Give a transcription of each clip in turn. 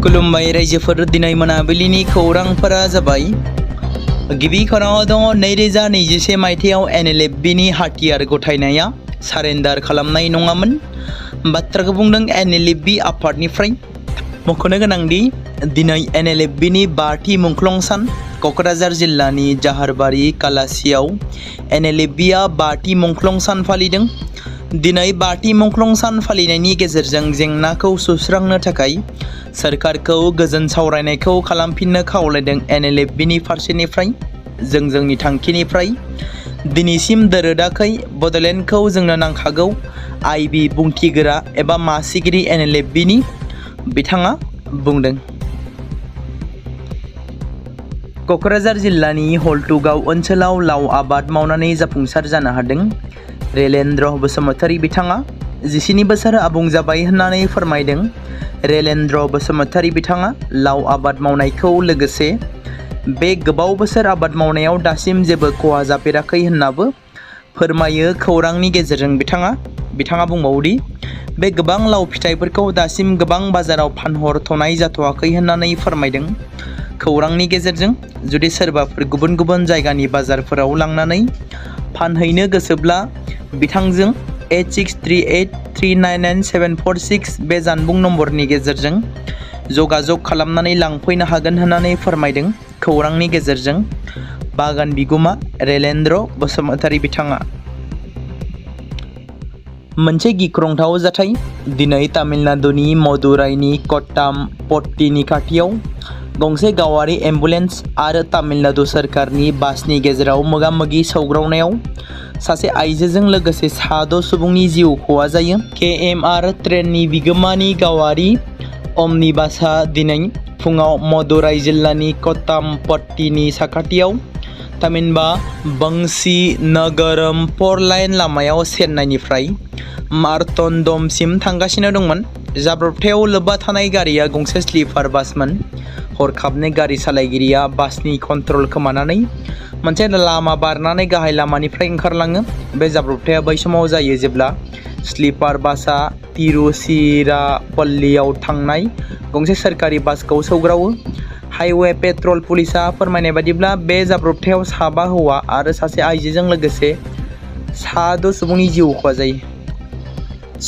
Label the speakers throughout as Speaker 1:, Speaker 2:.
Speaker 1: खुलुमबाय रायजोफोर दिनै मोनाबिलिनि खौरांफोरा जाबाय गिबि खौराङाव दङ 2021 मायथाइयाव NLFBनि हाथियार गथायनाया सारेन्डार खालामनाय नङामोन बाथ्राखौ बुंदों NLFB आफादनिफ्राय मख'नो गोनांदि दिनै NLFBनि 5थि मुंख्लं सान क'क्राझार जिल्लानि जाहारबारि कालासियाव NLFBआ 5थि मुंख्लं सान फालिदों दिनै 5थि मुंख्लं सान फालिनायनि गेजेरजों जेंनाखौ सुस्रांनो थाखाय सरकारखौ गोजोन सावरायनायखौ खालामफिननो खावलायदों NLFBनि फारसेनिफ्राय जोंनि थांखिनिफ्राय दिनैसिम दोरोदाखै बड'लेण्डखौ जोंनो नांखागौ IB बुंथिगोरा एबा मासिगिरि NLFBनि बिथाङा बुंदों। क'क्राझार जिल्लानि हल्टुगाव ओनसोलाव लाव आबाद मावनानै जाफुंसार जानो हादों रेलेन्द्र बसुमतारी बिथाङा 12 बोसोर आबुं जाबाय होननानै फोरमायदों रेलेन्द्र बसुमतारी बिथाङा लाव आबाद मावनायखौ लोगोसे बे गोबाव बोसोर आबाद मावनायाव दासिम जेबो खहा जाफेराखै होननाबो फोरमायो खौरांनि गेजेरजों बिथाङा बुंबावदि बे गोबां लाव फिथाइफोरखौ दासिम गोबां बाजाराव फानहरथ'नाय जाथ'वाखै होननानै फोरमायदों खौरांनि गेजेरजों जुदि सोरबाफोर गुबुन जायगानि बाजारफोराव लांनानै फानहैनो गोसोब्ला बिथांजों 8638399746 बे जानबुं नम्बरनि गेजेरजों जगाजग खालामनानै लांफैनो हागोन होननानै फोरमायदों खौरांनि गेजेरजों बागान बिगुमा रेलेन्द्र बसुमतारी बिथाङा। मोनसे गिख्रंथाव जाथाय दिनै तामिलनाडुनि मदुराइनि कोट्टामपट्टीनि खाथियाव गंसे गावारि एम्बुलेन्स आरो तामिलनाडु सोरखारनि बासनि गेजेराव मोगा-मोगि सौग्रावनायाव सासे आइजोजों लोगोसे 6 सुबुंनि जिउ खहा जायो। KMR ट्रेननि बिगोमानि गावारि अम्निबासआ दिनै फुङाव मदुराइ जिल्लानि कोट्टामपट्टीनि साखाथियाव थामहिनबा बंशी नगरम 4 लाइन लामायाव चेन्नाइनिफ्राय मार्तण्डमसिम थांगासिनो दंमोन। जाब्रबथायाव लोब्बा थानाय गारिया गंसे स्लिपार बासमोन। हरखाबनो गारि सालायगिरिया बासनि कन्ट्रल खोमानानै मोनसे लामा बारनानै गाहाय लामानिफ्राय ओंखारलाङो। बे जाब्रबथाया बै समाव जायो जेब्ला स्लिपार बासआ तिरुचिरापल्लीयाव थांनाय गंसे सोरखारि बासखौ सौग्रावो। हाइवे पेट्रल पुलिसआ फोरमायनाय बायदिब्ला बे जाब्रबथायाव 7 हौवा आरो सासे आइजोजों लोगोसे 6 सुबुंनि जिउ खहा जायो।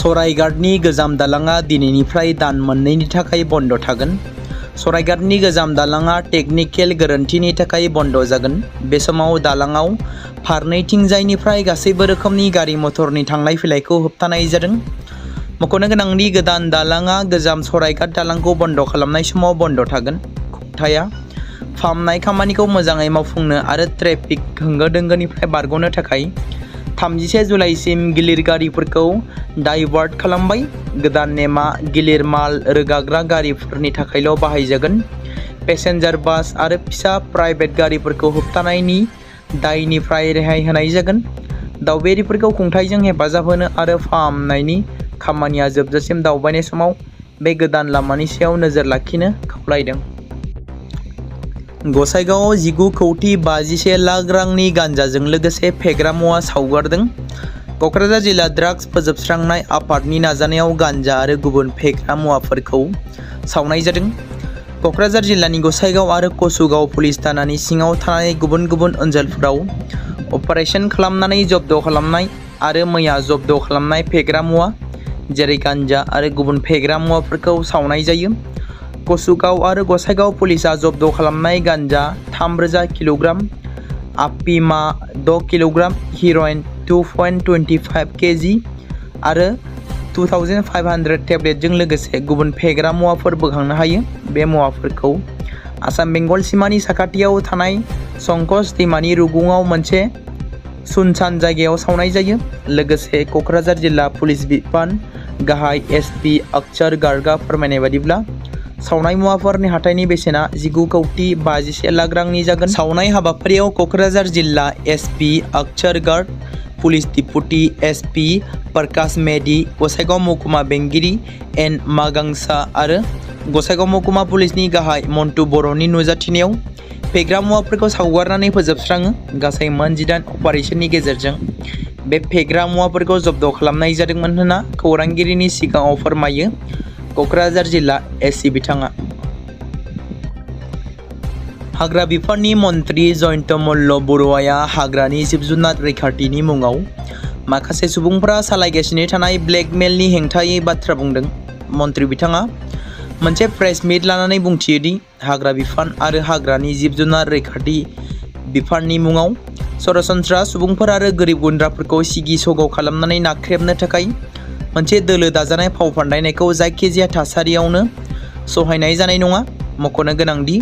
Speaker 1: सराइघाटनि गोजाम दालांआ दिनैनिफ्राय दान मोननैनि थाखाय बन्द थागोन। सराइघाटनि गोजाम दालांआ टेकनिकेल गोरोन्थिनि थाखाय बन्द जागोन। बे समाव दालांआव फारनैथिंजायनिफ्राय गासैबो रोखोमनि गारि मटरनि थांलाय फैलायखौ होबथानाय जादों। मख'नो गोनांदि गोदान दालांआ गोजाम सराइघाट दालांखौ बन्द खालामनाय समाव बन्द थागोन। खुंथाया फाहामनाय खामानिखौ मोजाङै मावफुंनो आरो ट्रेफिक होंगो-दोंगोनिफ्राय बारग'नो थाखाय 31 जुलाइसिम गिलिर गारिफोरखौ डाइभार्ट खालामबाय। गोदान नेमआ गिलिर माल रोगाग्रा गारिफोरनि थाखायल' बाहायजागोन। पेसेन्जार बास आरो फिसा प्राइभेट गारिफोरखौ होबथानायनि दायनिफ्राय रेहाय होनाय जागोन। दावबायारिफोरखौ खुंथायजों हेफाजाब होनो आरो फाहामनायनि खामानिया जोबजासिम दावबायनाय समाव बे गोदान लामानि सायाव नोजोर लाखिनो खावलायदों। गसाइगावआव 19,51 लाख रांनि गान्जाजों लोगोसे फेग्रा मुवा सावगारदों। क'क्राझार जिल्ला ड्राग्स फोजोबस्रांनाय आफादनि नाजानायाव गान्जा आरो गुबुन फेग्रा मुवाफोरखौ सावनाय जादों। क'क्राझार जिल्लानि गसाइगाव आरो कसुगाव पुलिस थानानि सिङाव थानाय गुबुन ओनसोलफोराव अपारेशन खालामनानै जब्द खालामनाय आरो मैया जब्द खालामनाय फेग्रा मुवा जेरै गान्जा आरो गुबुन फेग्रा मुवाफोरखौ सावनाय जायो। कसुगाव आरो गसाइगाव पुलिसआ जब्द खालामनाय गान्जा 3,000 किल'ग्राम, आफिमा 6 किल'ग्राम, हेर'इन 2.25 केजि आरो 2,500 टेब्लेटजों लोगोसे गुबुन फेग्रा मुवाफोर बोखांनो हायो। बे मुवाफोरखौ आसाम बेंगल सिमानि साखाथियाव थानाय संकस दैमानि रुगुङाव मोनसे सुनसान जायगायाव सावनाय जायो। लोगोसे क'क्राझार जिल्ला पुलिस बिफान गाहाय SP अक्षर गार्गआ फोरमायनाय बायदिब्ला सावनाय मुवाफोरनि हाथाइनि बेसेना 19,51 लाख रांनि जागोन। सावनाय हाबाफारियाव क'क्राझार जिल्ला SP अक्षर गार्ग, पुलिस डिपुटि SP प्रकाश मेधि, गसाइगाव महकुमा बेंगिरि N मागांसा आरो गसाइगाव महकुमा पुलिसनि गाहाय मन्टु बर'नि नुजाथिनायाव फेग्रा मुवाफोरखौ सावगारनानै फोजोबस्राङो। गासै मोन 18 अपारेशननि गेजेरजों बे फेग्रा मुवाफोरखौ जब्द खालामनाय जादोंमोन होनना खौरांगिरिनि सिगाङाव फोरमायो क'क्राझार जिल्ला एसि बिथाङा। हाग्रा बिफाननि मन्त्रि जयन्त मल्ल बरुवाया हाग्रानि जिब जुनार रैखाथिनि मुङाव माखासे सुबुंफोरा सालायगासिनो थानाय ब्लेकमेलनि हेंथायै बाथ्रा बुंदों। मन्त्रि बिथाङा मोनसे प्रेस मिट लानानै बुंथियोदि हाग्रा बिफान आरो हाग्रानि जिब जुनार रैखाथि बिफाननि मुङाव सरासनस्रा सुबुंफोर आरो गोरिब गुन्द्राफोरखौ सिगि सग' खालामनानै नाख्रेबनो थाखाय मोनसे दोलो दाजानाय फाव फान्दायनायखौ जायखिजाया थासारियावनो सहायनाय जानाय नङा। मख'नो गोनांदि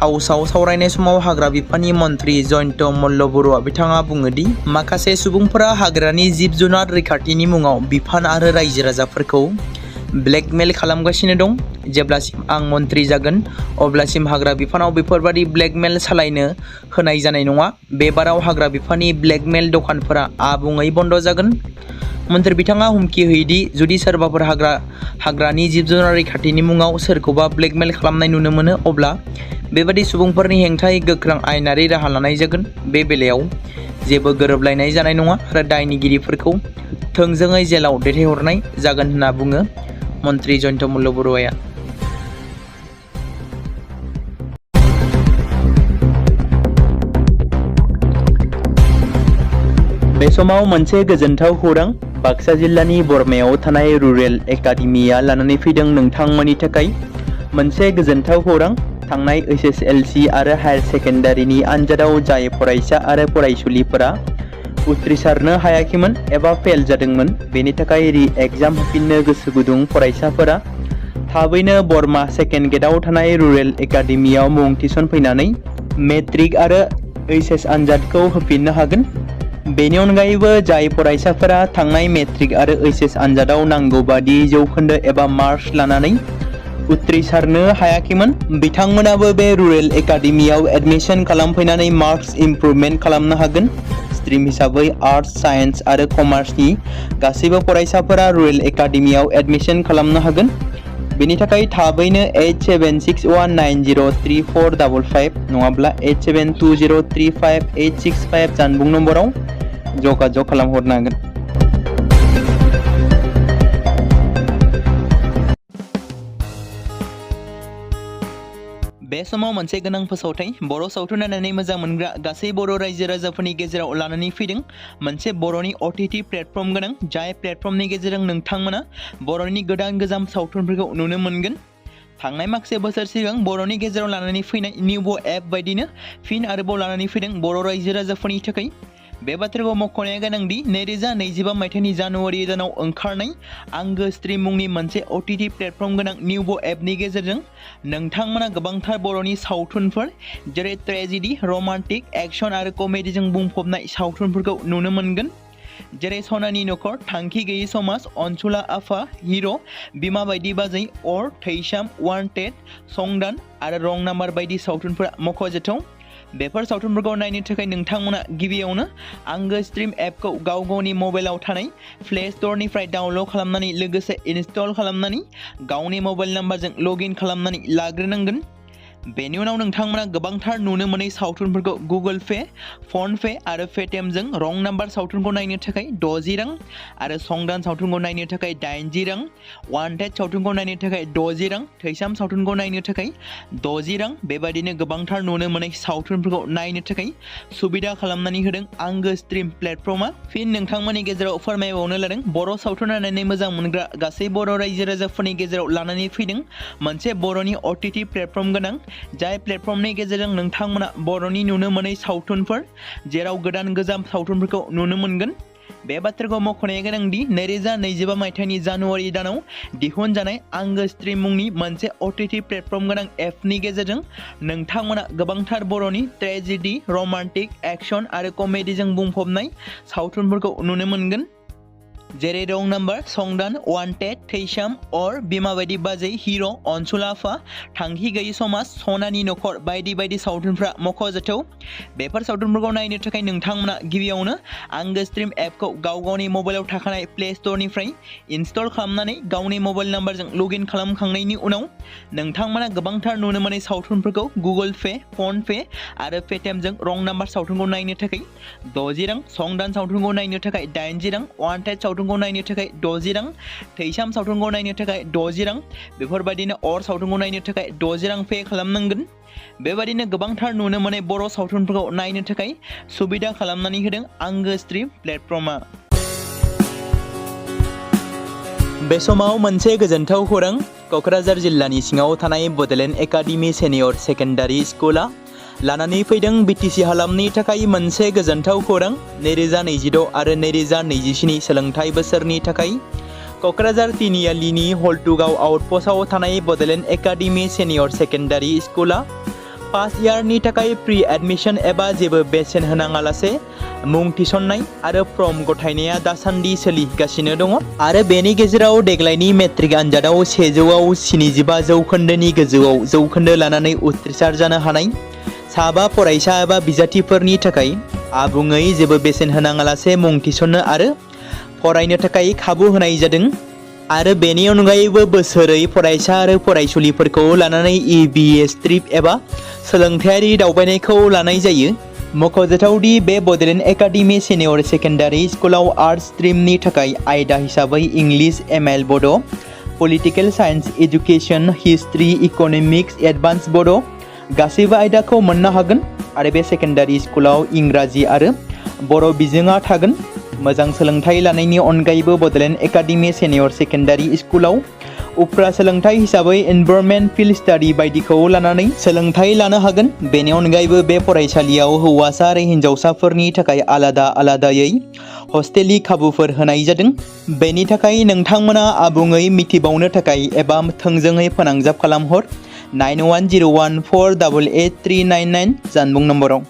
Speaker 1: हाउसआव सावरायनाय समाव हाग्रा बिफाननि मन्त्रि जयन्त मल्ल बरुवा बिथाङा बुङोदि माखासे सुबुंफोरा हाग्रानि जिब जुनार रैखाथिनि मुङाव बिफान आरो रायजो राजाफोरखौ ब्लेकमेल खालामगासिनो दं। जेब्लासिम आं मन्त्रि जागोन अब्लासिम हाग्रा बिफानाव बेफोरबादि ब्लेकमेल सालायनो होनाय जानाय नङा। बे बाराव हाग्रा बिफाननि ब्लेकमेल दखानफोरा आबुङै बन्द जागोन। मन्त्रि बिथाङा हुमखि होयोदि जुदि सोरबाफोर हाग्रानि जिब जुनार रैखाथिनि मुङाव सोरखौबा ब्लेकमेल खालामनाय नुनो मोनो अब्ला बेबादि सुबुंफोरनि हेंथायै गोख्रों आयेनारि राहा लानाय जागोन। बे बेलायाव जेबो गोरोबलायनाय जानाय नङा आरो दायनिगिरिफोरखौ थोंजोङै जेलाव दैथायहरनाय जागोन होनना बुङो मन्त्रि जयन्त मल्ल बरुवाया। बे समाव मोनसे गोजोनथाव खौरां बाक्सा जिल्लानि बरमायाव थानाय रुरेल एकाडेमिया लानानै फैदों नोंथांमोननि थाखाय मोनसे गोजोनथाव खौरां। थांनाय SSLC आरो हायार सेकेन्डारिनि आनजादाव जाय फरायसा आरो फरायसुलिफोरा उथ्रिसारनो हायाखैमोन एबा फेल जादोंमोन बेनि थाखाय रि एग्जाम होफिननो गोसो गुदुं फरायसाफोरा थाबैनो बरमा सेकेन्ड गेटआव थानाय रुरेल एकाडेमियाव मुं थिसनफैनानै मेट्रिक आरो HS आनजादखौ होफिननो हागोन। बेनि अनगायैबो जाय फरायसाफोरा थांनाय मेट्रिक आरो HS आनजादाव नांगौ बादि जौखोन्दो एबा मार्क्स लानानै उथ्रिसारनो हायाखैमोन बिथांमोनाबो बे रुरेल एकाडेमियाव एडमिशन खालामफैनानै मार्क्स इमप्रुभमेन्ट खालामनो हागोन। स्ट्रिम हिसाबै आर्ट्स, साइन्स आरो कमार्सनि गासैबो फरायसाफोरा रुरेल एकाडेमियाव एडमिशन खालामनो हागोन। बेनि थाखाय थाबैनो 8761903455 नङाब्ला 87203585 जानबुं नम्बराव जगाजग खालामहरनो हागोन। बे समाव मोनसे गोनां फोसावथाय बर' सावथुन नायनानै मोजां मोनग्रा गासै बर' रायजो राजाफोरनि गेजेराव लानानै फैदों मोनसे बर'नि OTT प्लेटफर्म गोनां जाय प्लेटफर्मनि गेजेरजों नोंथांमोना बर'नि गोदान गोजाम सावथुनफोरखौ नुनो मोनगोन। थांनाय माखासे बोसोर सिगां बर'नि गेजेराव लानानै फैनाय निउबो एप बायदिनो फिन आरोबाव लानानै फैदों बर' रायजो राजाफोरनि थाखाय। बे बाथ्राखौ मख'नाया गोनांदि 2025 मायथाइनि जानुवारि दानाव ओंखारनाय आंगो स्ट्रिम मुंनि मोनसे OTT प्लेटफर्म गोनां निउबो एपनि गेजेरजों नोंथांमोना गोबांथार बर'नि सावथुनफोर जेरै ट्रेजेडी, रमान्टिक, एक्शन आरो कमेडीजों बुंफबनाय सावथुनफोरखौ नुनो मोनगोन। जेरै सनानि नखर, थांखि गैयै समाज, अनसुला आफा, हिर', बिमा बायदि बाजै, अर, थैसाम, वान्टेड, संदान आरो रं नाम्बार बायदि सावथुनफोरा मख'जाथाव। बेफोर सावथुनफोरखौ नायनो थाखाय नोंथांमोना गिबियावनो आंगो स्ट्रिम एपखौ गावनि मबाइलाव थानाय प्ले स्ट'रनिफ्राय डाउनल'ड खालामनानै लोगोसे इनस्टल खालामनानै गावनि मबाइल नाम्बारजों लगइन खालामनानै लाग्रोनांगोन। बेनि उनाव नोंथांमोना गोबांथार नुनो मोनै सावथुनफोरखौ गुगोल पे, फन पे आरो पेटिएमजों रं नाम्बार सावथुनखौ नायनो थाखाय 60 रां आरो संदान सावथुनखौ नायनो थाखाय 80 रां, वान्टेड सावथुनखौ नायनो थाखाय 60 रां, थैसाम सावथुनखौ नायनो थाखाय 60 रां बेबायदिनो गोबांथार नुनो मोनै सावथुनफोरखौ नायनो थाखाय सुबिदा खालामनानै होदों आंगो स्ट्रिम प्लेटफर्मा। फिन नोंथांमोननि गेजेराव फोरमायबावनो लादों बर' सावथुन नायनानै मोजां मोनग्रा गासै बर' रायजो राजाफोरनि गेजेराव लानानै फैदों मोनसे बर'नि OTT प्लेटफर्म गोनां जाय प्लेटफर्मनि गेजेरजों नोंथांमोना बर'नि नुनो मोनै सावथुनफोर जेराव गोदान गोजाम सावथुनफोरखौ नुनो मोनगोन। बे बाथ्राखौ मख'नाया गोनांदि 2025 मायथाइनि जानुवारि दानाव दिहुनजानाय आंगो स्ट्रिम मुंनि मोनसे OTT प्लेटफर्म गोनां एपनि गेजेरजों नोंथांमोना गोबांथार बर'नि ट्रेजेडी, रमान्टिक, एक्शन आरो कमेडीजों बुंफबनाय सावथुनफोरखौ नुनो मोनगोन। जेरै रं नाम्बार, संदान, वान्टेड, थैसाम, अर, बिमा बायदि बाजै, हिर', अनसुला आफा, थांखि गैयै समाज, सनानि नखर बायदि बायदि सावथुनफ्रा मख'जाथाव। बेफोर सावथुनफोरखौ नायनो थाखाय नोंथांमोना गिबियावनो आंगो स्ट्रिम एपखौ गावनि मबाइलाव थाखानाय प्ले स्ट'रनिफ्राय इनस्टल खालामनानै गावनि मबाइल नाम्बारजों लगइन खालामखांनायनि उनाव नोंथांमोना गोबांथार नुनो मोनै सावथुनफोरखौ गुगोल पे, फन पे आरो पेटिएमजों रं नाम्बार सावथुनखौ नायनो थाखाय 60 रां, संदान सावथुनखौ नायनो थाखाय 80 रां, वान्टेड सावथुनखौ सावथुनखौ नायनो थाखाय 60 रां, थैसाम सावथुनखौ नायनो थाखाय 60 रां, बेफोरबायदिनो अर सावथुनखौ नायनो थाखाय 60 रां पे खालामनांगोन। बेबायदिनो गोबांथार नुनो मोननाय बर' सावथुनफोरखौ नायनो थाखाय सुबिदा खालामनानै होदों आंगो स्ट्रिम प्लेटफर्मआ। बे समाव मोनसे गोजोनथाव खौरां, क'क्राझार जिल्लानि सिङाव थानाय बड'लेण्ड एकाडेमि सिनियर सेकेन्डारि स्कुला लानानै फैदों बिटिसि हालामनि थाखाय मोनसे गोजोनथाव खौरां। 2026 आरो 2027 सोलोंथाइ बोसोरनि थाखाय क'क्राझार तिनिआलिनि हल्टुगाव आउटपस्टआव थानाय बड'लेण्ड एकाडेमि सिनियर सेकेन्डारि स्कुला फार्स्ट इयारनि थाखाय प्रि एडमिशन एबा जेबो बेसेन होनाङालासे मुं थिसननाय आरो फर्म गथायनाया दासान्दि सोलिगासिनो दङ आरो बेनि गेजेराव देग्लायनि मेट्रिक आनजादाव 100आव 75 जौखोन्दोनि गोजौआव जौखोन्दो लानानै उथ्रिसार जानो हानाय साबा फरायसा एबा बिजाथिफोरनि थाखाय आबुङै जेबो बेसेन होनाङालासे मुं थिसननो आरो फरायनो थाखाय खाबु होनाय जादों आरो बेनि अनगायैबो बोसोरै फरायसा आरो फरायसुलिफोरखौ लानानै EBS ट्रिप एबा सोलोंथायारि दावबायनायखौ लानाय जायो। मख'जाथावदि बे बड'लेण्ड एकाडेमि सिनियर सेकेन्डारि स्कुलाव आर्ट्स स्ट्रिमनि थाखाय आयदा हिसाबै इंलिश, ML बड', political science, education, history, economics, advance बड' गासैबो आयदाखौ मोननो हागोन आरो बे सेकेन्डारि स्कुलाव इंराजि आरो बर' बिजोङा थागोन। मोजां सोलोंथाइ लानायनि अनगायैबो बड'लेण्ड एकाडेमि सिनियर सेकेन्डारि स्कुलाव उफ्रा सोलोंथाइ हिसाबै एनभायरनमेन्ट, फिल्ड स्टाडि बायदिखौ लानानै सोलोंथाइ लानो हागोन। बेनि अनगायैबो बे फरायसालियाव हौवासा आरो हिन्जावसाफोरनि थाखाय आलादा आलादायै हस्टेलनि खाबुफोर होनाय जादों। बेनि थाखाय नोंथांमोना आबुङै मिथिबावनो थाखाय एबा थोंजोङै फोनांजाब खालामहर 9101488399 जानबुं नम्बराव।